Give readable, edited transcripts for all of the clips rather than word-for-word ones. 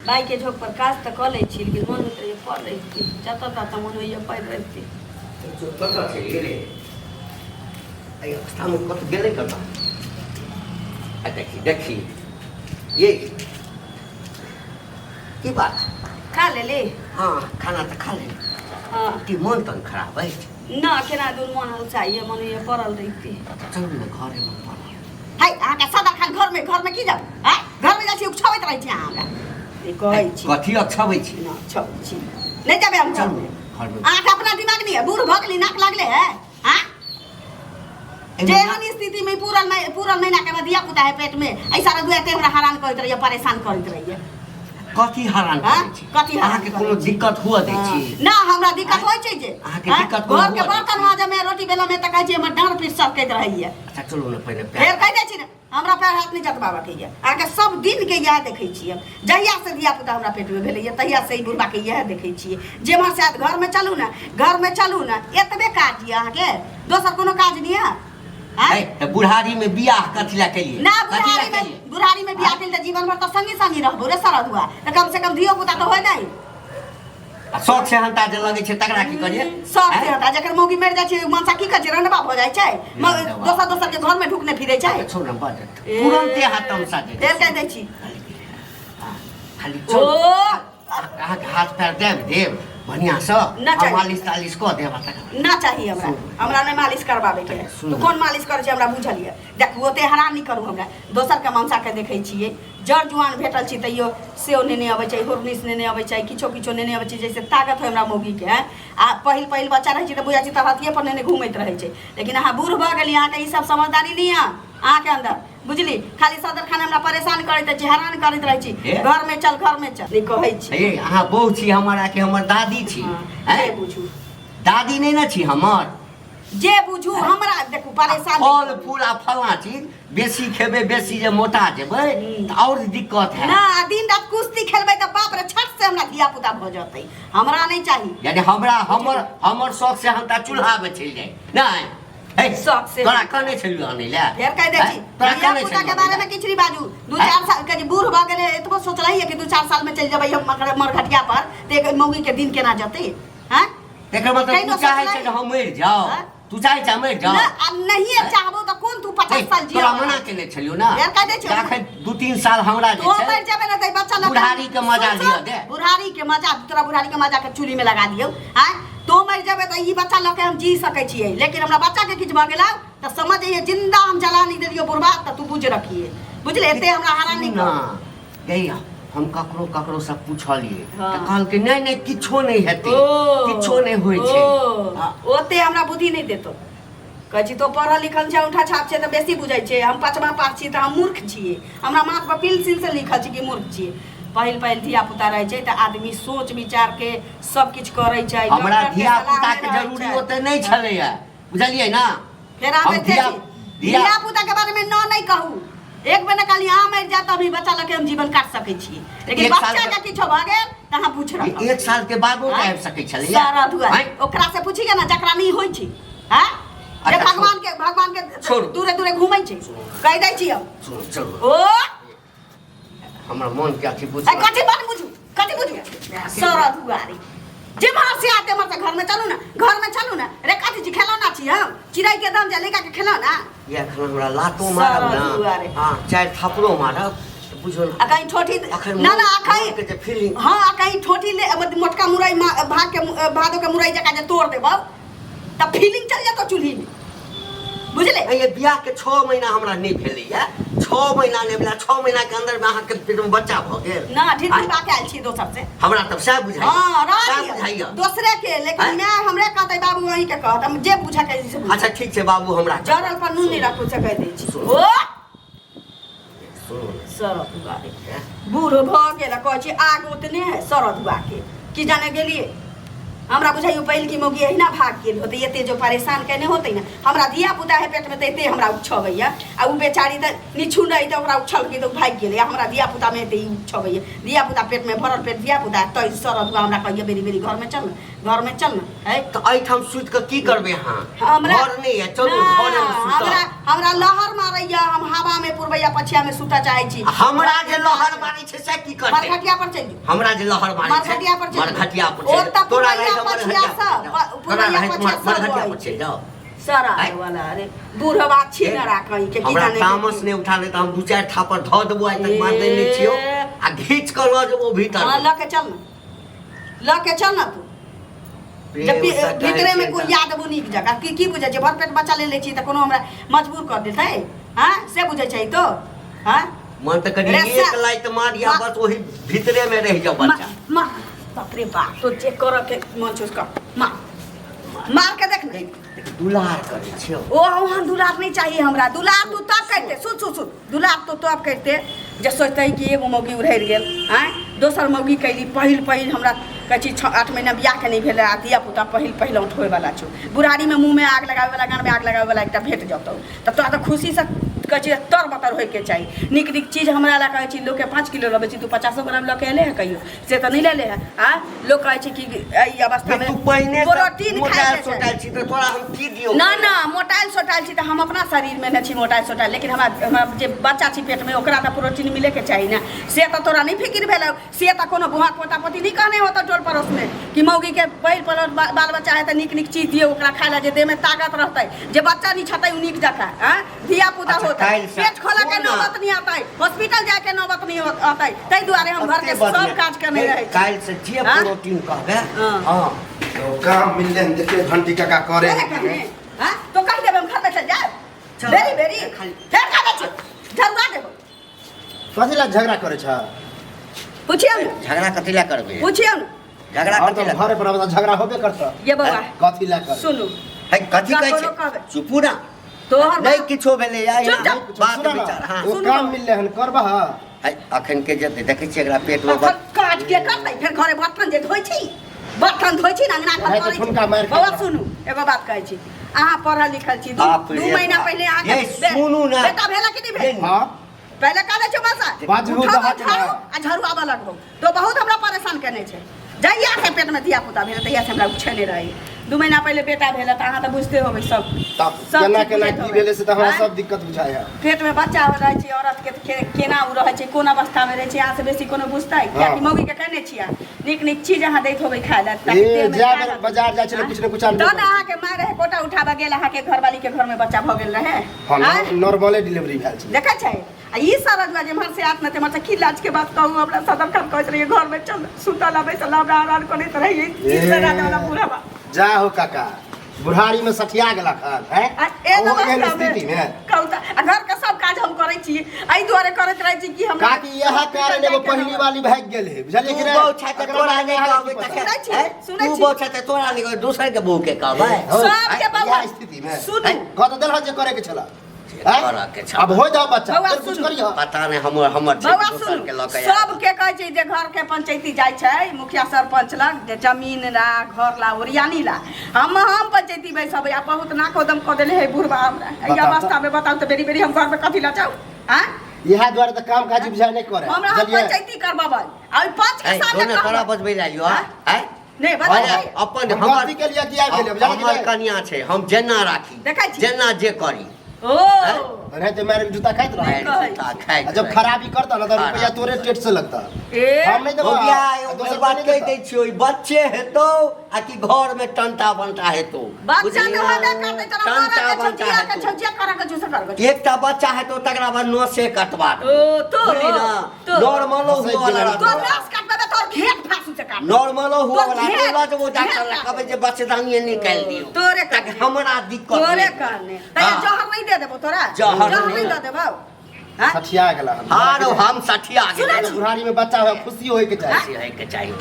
बाइके झोंक पर काज तऽ कऽ लै छी लेकिन मोन होइत रहैए पढ़ रहिती जतऽ ततऽ मोन होइए पढ़ि रहिती। कतऽ चलि गेलै एहि अवस्थामे? कतऽ गेलै, कतऽ? आ देखी देखी, ये की बात? खा लेली? हँ, खाना तऽ खा लेली। की मोन तन खराब अछि? ना, केना दूर मोन हलचाइए, मन होइए पड़ल रहिती। चलू ने, घरेमे पड़ल। है, अहाँके सदा खान घरमे घरमे की जाउ? आँय, घरमे जाइ छी, उछाबैत रहै छी अहाँ हमरा। ई कहै छी। कथी अछबै छी? ना छबै छी, नहि जेबै हम। चलू घरमे घरमे। अहाँके अपना दिमाग नहि है? बूढ़ भऽ गेली, नाक लागले है? आँ, जेहन स्थिति में पूरल में पूरल महीना के धिया पुता है पेट में, ऐसा सारा दुआते हमरा हरान करैत रहिए, परेशान करैत रहिए। कथी हरान हाँ? करै छी? कथी हरान अहाँके करै कोनो छी? दिक्कत हुअ दै छी? ना, हमरा दिक्कत होइ छै जे अहाँके आँय? दिक्कत कोनो घर के हुअ दै बर्तन छी? माजऽ में, रोटी बेलऽ में तऽ कहै छी हमर डाँड़ पीठ सरकैत रहैए। अच्छा, चलू ने पहिने फेर पैर कहि दै छी ने, हमरा पैर हाथ नहि जतबाबऽ के यऽ। अहाँके सब दिन के इएह देखै छियै। जहिया से धिया पुता हमरा पेट में भेलैए तहिया से ई बुढ़बा के इएह देखै छियै। जेम्हर से आयत, घरमे चलू ने, घरमे चलू ने, एतबे काज यऽ अहाँके, दोसर कोनो काज नहि यऽ? आँय? है, तऽ बुढ़ारी में बियाह कथी लए केलियै? ना। कथी लए बुढ़ारी में केलियै? बुढ़ारी में बियाह केली तऽ जीवन भर तऽ संगी संगी रहबो रे सरधुआ, तऽ कम से कम धियो पुता तऽ होय नहि? आ शौक से हंता जे लगै छै तकरा की करियै? सब आँय? से होता। जकर मौगी मरि जाइ छै, मनसा की कहै छै, रंडबा भऽ जाइ छै। रंडबा। दोसर दोसर के घर में ढुकने फिरै छै। अच्छा, छोड़ ने, बड तुरन्ते हाथ तमसा दे। फेर कहि दै छी। हाँ, खाली ओ चल, अहाँके हाथ पैर देब देब बढ़िआँसँ। ना आ चाही। मालिश तालिश कऽ देब आ तकर बाद ना चाही हमरा। सुनू। हमरा नहि मालिश करबाबै के। सुनू। तू कोन मालिश करै छै हमरा बुझल यऽ। देखू, ओते हरान नहि करू हमरा। दोसर के मनसा के देखै छियै, जर जुआन भेटल छी तैयो सेहो नेने अबै छै, होरनिस नेने अबै छै, किछो किछो नेने अबै छै, जैसे ताकत होइ हमरा मौगीके। हैं, आ पहिल पहिल बच्चा रहै छै तऽ बुझै छै तऽ हथिये पर नेने घूमैत रहै छै, लेकिन अहाँ बूढ़ भऽ गेलियै, अहाँके ई सब समझदारी नहि यऽ अहाँके अंदर, बुझली? खाली सदर खाना हमरा परेशान करैत रहै छी, हैरान करैत रहै छी। हे? घर में चल, घर में चल, नहि कहै छी। हे, अहाँ बहू छी हमर आ कि हमर दादी छी? हाँ, हैं? जे बुझू। दादी नहि ने छी हमर? जे बुझू, हमरा देखू, परेशान नहि फल करू। फूल आ फलाँ चीज बेसी खेबै, बेसी जे मोटा जेबै तऽ आओर दिक्कत ना हैत। आ दिन रात कुश्ती खेलबै तऽ बाप रे, छठ से हमरा धिया पुता भऽ जेतै, हमरा नहि चाही। यानी हमरा हमर हमर शौक से हम तऽ चूल्हामे चलि जाइ नहि हे? शौक से। तोरा कहने छलियौ आनै लए? फेर कहि दै छी। हैं? तोरा धिया कहने पुता के छलियौ बारे आनै में लए? किछु नहि बाजू। दू हैं? चार साल के जे बूढ़ भऽ गेलै, एतबो सोचलही कि 2-4 साल में चलि जेबै हम मरघटिया पर, तऽ एक मौगी के दिन केना जेतै? हैं? तकर मतलब कहिनो तू चाहै छै सोचलही? जे हम मरि जाउ? हैं? तू चाहै छै मरि जाउ? ना, आ नहिये चाहबो तऽ कोन तू 50 हे, साल जियऽ? तोरा मना केने छलियौ ना? फेर कहि दै छियौ। अखन 2-3 साल हमरा जे तो छै मरि जेबै ने तऽ ई बच्चा लऽ कऽ- बुढ़ारी के मजा सुन, लिअ सुन, दे। बुढ़ारी के मजा, तोरा बुढ़ारी के मजा के चूल्ही में लगा दियौ। आँय, तो मरि जेबै तऽ ई बच्चा लऽ के हम जी सकै छियै, लेकिन हमरा बच्चा के किछु भऽ गेला तऽ समझ जइयै, जिंदा हम जला नहि देलियौ बुढ़बा, तऽ तू बुझ रखिए, बुझले? एते हमरा हरान नहि ना कर। गई, हम ककरो ककरो से पूछलियै तऽ कहलकै नहि नहि, किछो नहि हेतै, किछो नहि होइ छै। ओ, हाँ। ओते हमरा बुद्धि नहि देतो। कहै छी तो पढ़ल लिखल छै, औंठा छाप छै तऽ बेसी बुझै छै। हम पचमा पास छी तऽ हम मूर्ख छियै? हमरा माथ पर पेंसिल से लिखल छै कि मूर्ख छियै? पहिल पहिल धिया पुता रहै छै तऽ आदमी सोच विचार के सब किछु करै छै, हमरा डॉक्टर के धिया सलाह पुता मे के रहै जरूरी छै। ओते नहि छलैया, बुझलियै ना? फेर आबै हम धिया धिया धिया पुता के बारे में न नहि कहू। एक बेर कहली अहाँ मरि जायब तऽ अभी बच्चा लके हम जीवन काट सकै छियै, लेकिन एक साल बच्चा के- के किछो भऽ गेल तऽ अहाँ पूछ रखब। एक साल के बादो तऽ आबि सकै छलैया। सारा दुआ आँय? ओकरा से पूछिए ना जकरा नहीं होइ छै। हैं, जे अच्छा, भगवान के भगवान के छोड़ू। दूरे दूरे घूमै छै, कहि दै छी हम। सुनू, चलू। ओ हमरा मन के अथी बुझ। ए, कथी बात बुझू, कथी बुझू? सारा दुआरी जिम्हर से आते उम्हर से घर में चलू ना, घर में चलू ना। रे, कथी छी? खेलौना छी हम? चिड़ै के दम जा लेका के खेलौना? ये एखन हमरा लातो मारब सारा ना दुआरे। हाँ, चारि थप्पड़ो मारब तऽ बुझो आ कहीं ठोठी अखन ना ना मोन आ के कहीं जे फीलिंग। हाँ, आ कहीं ठोठी ले मोटका मुरई भाग के भादो के मुरई जकाँ जे तोड़ देबौ तऽ फीलिंग चल जेतौ चूल्ही में, बुझले? ये बियाह के 6 महीना हमरा नहि भेलैया, 6 महीना नहि भेलै, 6 महीना के अंदर में अहाँके पेट में बच्चा भऽ गेल। ना, ढीठ आँय? के आयल छी दोसर से। हमरा तब सएह बुझाइया। हाँ, रह सएह दियौ। बुझाइया। दोसरे के, लेकिन आँय? माय हमरे कहतै, बाबू अहीं के कहत, हम जे बुझा के से बुझा। अच्छा, ठीक छै, बाबू हमरा कहत। जरल पर नून नहि राखू से कहि दै छी। सुनू। ओ सुनू ने। सरत दुआरे बूढ़ भऽ गेल, कहै छी आग ओतने है सरत दुआ के, की जाने गेलियै। हमरा बुझाइयो पहिल की मौगी अहिना भाग गेल होतै, एते जो परेशान केने होतै ने। हमरा धिया पुता है पेट में तऽ एते हमरा उछबैया, आ उ बेचारी तऽ निछुन रही तऽ ओकरा उछलकै तऽ उ भागि गेलै। आ हमरा धिया पुता में एते ई उछबैया, धिया पुता पेट में भरल पेट धिया पुता तै सरद हुआ हमरा कहैया बेरी बेरी घर में चल न, घर में चल न। है तऽ एहिठाम सुति कऽ की करबै अहाँ? हमरा घर नहि यऽ, चलू घरे में सुतब। हमरा हमरा लहर मारैया, हम हवा में पुरबैया पछिया में सुतऽ चाहै छी। हमरा जे लहर मारै छै से की करतै? मरघटिया पर चलि जो। हमरा जे लहर मारै छै मरघटिया पर चलि मरघटिया पर ओ चलि तऽ तोरा पुरैया रहै तऽ पछिया मरघटिया सब, पर जाओ। तोरा पुरैया रहै तऽ पछिया सब मरघटिया पर रहै। चलि जाओ। सरा आइ। वाला अरे बूढ़वा छी न राखै के की हमरा जाने तामस नहि उठा ले तऽ हम दू चारि थापड़ धऽ देबो, आइ तक मारने नहि छियौ, आ घीच कऽ लऽ जेबो भीतर। हां, लऽ के चल न, लऽ के चल न तू। जब भीतरे में कोई याद देबो नीक जगह की की बुझै छै? भरपेट बच्चा ले लै छी तऽ कोनो हमरा मजबूर कर देतै? हां, से बुझै छै तो? हां, मन तऽ कनि रे एक लाइत मारिया, बस ओही भीतरे में रहि जाओ बच्चा। मार, बाप रे बाप, तो जे कर के मन छौ कर, मार मार के देख ने। दुलार करै छियौ। ओ वहाँ दुलार नहीं चाहिए हमरा। दुलार तू तब करते, सुन सुन सुन, दुलार तो तब करते जे सोचते कि एगो मौगी उड़ैर गेल, आँय दोसर मौगी कैली। पहिल पहिल हमरा कहै छी 6-8 महीना बियाहके नहि भेलै आ धिया पुता पहिल पहिल औंठोयवला छौ। बुढ़ारीमे मुँहमे आग लगाबैवला, गानमे आग लगाबैवला एकटा भेट जतौ तऽ तोरा तऽ खुशीसँ कहै छी तर बतर होइके चाही। नीक नीक चीज हमरा लए कहै छी लोकके 5 किलो लबै छी, तू 50 ग्राम लऽ के एले हँ कहियो? से तऽ नहि लेले हँ। आँय लोक कहै छै कि एहि अवस्थामे तू पहिने से प्रोटीन मोटायल खाइके छै। सोटायल छी तऽ तोरा हम की दियौ? ना ना, मोटायल सोटायल छी तऽ हम अपना शरीरमे नहि छी मोटायल सोटायल, लेकिन हमरा हमरा जे बच्चा छी पेटमे ओकरा तऽ प्रोटीन मिलैके चाही ने। से तऽ तोरा नहि फिकिर भेलौ? से तऽ कोनो बुआ पोता पोती नहि कहने होतौ टोल पड़ोसमे कि मौगीके पहिल पहिल बाल बच्चा है तऽ नीक नीक चीज दियौ ओकरा खाय लए, जे देहमे ताकत रहतै, जे बच्चा नहि छतै ओ नीक जकाँ। आँय धिया पुता अच्छा, होतै, काल्हि से- पेट खोलऽ के सुन ना। नौबत नहि अतै, हॉस्पिटल जाय के नौबत नहि अतै, ताहि दुआरे हम घर के कते सब काज केने रहै छी। काल्हि से जे हाँ? प्रोटीन कहबै। हाँ। हाँ, तो काम मिलले हन, देखिए घंटी काका करे करे है। कहने हाँ तो कह देबै हम घर में चल जाए। चल। बेरी बेरी खाली- फेर खा दै छी, झरुआ देबो। कथी ला झगड़ा करे छ? पुछियौ ने। झगड़ा कथी ला करबै? पुछियौ ने। झगड़ा और कथी तो ला? घरे पर आब तऽ झगड़ा होबे करता। ये बौआ कथी ला करे? सुनू। है कथी कहै ककरो छै? कहबै। चुपू ना। तोहर नहि बाप- किछो भेलै या चुप जा। बात सुनऽ ना, विचार। हाँ ओ सुनू काम ना। मिलले हन करबह? है अखन के जे देखै छियै एकरा पेट में अखन काज के करतै? फेर घरे बर्तन जे धोइ छी, बर्तन धोइ छी ने, अंगना घर नहि तऽ करै छी। ठुनका मारि बौआ खाइ। सुनू, एगो बात कहै छी, अहाँ पढ़ल लिखल छी, दू बाप रे दू महीना बाप। पहिले अहाँके ये सुनू ना। बेटा भेला कि नहि भेल? ये हाँ। पहिले कह दै छौ बस बाजू उठाबो दहाके झाड़ू ना। आ झाड़ू आबऽ लगबो तो बहुत हमरा परेशान केने छै। जहिया से पेट में धिया पुता भेल तहिया से हमरा उछेने रही। 2 महीना पहिले बेटा भेल तऽ अहाँ तऽ बुझते होबै सब। तब सब केना चीज केना बुझैत की होबै। भेलै से तऽ हमरा आँय? सब दिक्कत बुझाइ है। पेट में बच्चा हो रहै छै औरत के तऽ केना ओ रहै छै, कोन अवस्था में रहै छै, अहाँ से बेसी कोनो बुझतै? कियाकि मौगी के कहने छियै नीक नीक चीज अहाँ दैत होबै खाय लए ताकि ए, देह में जाय ताकत। बेर बाजार जाइ छलै, आँय? कुछ ने कुछ आनबे तहन करै। अहाँके माय रहै कोटा उठाबऽ गेल, अहाँके घरवाली के घर में बच्चा भऽ गेल रहै। हाँ, आँय? नॉर्मले डिलीवरी भेल छलै। देखै छै आ ई सरजुआ जेम्हर से आत ने तेम्हर से की लाज के बात कहू, हमरा सदर खान कहैत रहियै घर में चल सुतल आ बैसल हमरा हरान करैत रहियै ए। वाला बूढ़ा। जा हो काका, बुढ़ारी में सठिया गेलक हन हैं? आ एहन ओहो एहन अवस्था में स्थिति में कहू तऽ आ घर के सब काज हम करै छी, एहि दुआरे करैत रहै छी कि हमरा काकी इएह कारण एगो पहिली वाली भागि गेल है, बुझलियै कि तू नहि? बहू छै तऽ एकरा तोरा बारे नहि में अहाँके कहबै की पता? सुनै छी, हैं? सुनै तू छी। बहू छै तऽ तोरा नहि कहबै, दोसर के बहू के कहबै। हौ, सबके बौआ इएह स्थिति में सुनू। कह तऽ देलहक जे करे के छला। हैं? करऽ के छला। अब होय दह बच्चा, बौआ फेर कुछ सुनू। करिह। पता नहि हमर हमर छै बौआ दोसर सुनू, के लऽ के आयल। सबके कहै छै जे घर के पंचायती जाइ छै मुखिया सरपंच लग जे जमीन ला घर ला ओरियानी ला, हम पंचायती बैसबै आ बहुत नाकोदम कऽ देले है बुढ़बा हमरा एहि बताउ तऽ। अवस्था में। बताउ तऽ बेरी बेरी हम घर में कथी लऽ जाउ? आँय? इएह दुआरे तऽ काम काज बुझाइ नहि करे। हमरा हम बुझलियै? पंचायती करबबै आ ओहि पंच के ऐ, सामने जो ने तोरा कहबै। बजबै लए आइयो, आँय? आँय? नहि बजबै। अरे, अपन हम हमर गलती केलियै कि आबि गेलियै, बुझलियै कि हमर नहि? कनिया छै, हम जेना राखी देखै छी। जेना जे करी। ओ एनाहिते मारि के जूता खाइत रह। नहि कहै जूता खाइत आ जब रहै। खराबी करता ना तऽ रुपया खराबी तोरे टेट से लगता। ए हम नहीं देबो। बौआ, आ एगो दोसर बात कोई कहि नहीं दै देता। छियौ, ई बच्चे हेतौ आ कि घर में टंटा बंटा हेतौ, बच्चा बुझलियै? तऽ होबे करतै, तोरा टंटा मरऽ के छौ, बंटा जियऽ के हेतौ। छौ, जे करऽ के छौ से करऽ के छौ। एकटा बच्चा हेतौ तकरा बाद नसे कटवा देबौ। ओ तो बुझली ना? तो नॉर्मलो हँसैत हुअ वाला गेलै। तो रहतौ। नस काटबे तोर घेट फांसी से काट। नॉर्मलो हुअ तोर वाला घेट- लऽ जेबौ डॉक्टर घेट लग, काट। कहबै जे बच्चेदानिये निकालि दियौ। तोरे ताकि कहने। हमरा दिक्कत तोरे नहि। कहने तैया हाँ। जहर नहीं दे देबो तोरा, जहर जहर नहि। नहीं दे देबो। हाँ? सठिया गेला हन। हाँ रौ, हम सठिया सुनै गेलियै। छी? बुढ़ारी में बच्चा होय खुशी होय के चाही। खुशी होय के चाही।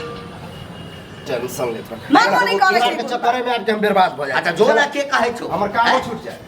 टेंशन लेत रह। मामो नहीं करै छै के चक्कर में आबि के हम बर्बाद भऽ जाए। अच्छा, जोना के कहै छौ? हमर कामो छूट जाए।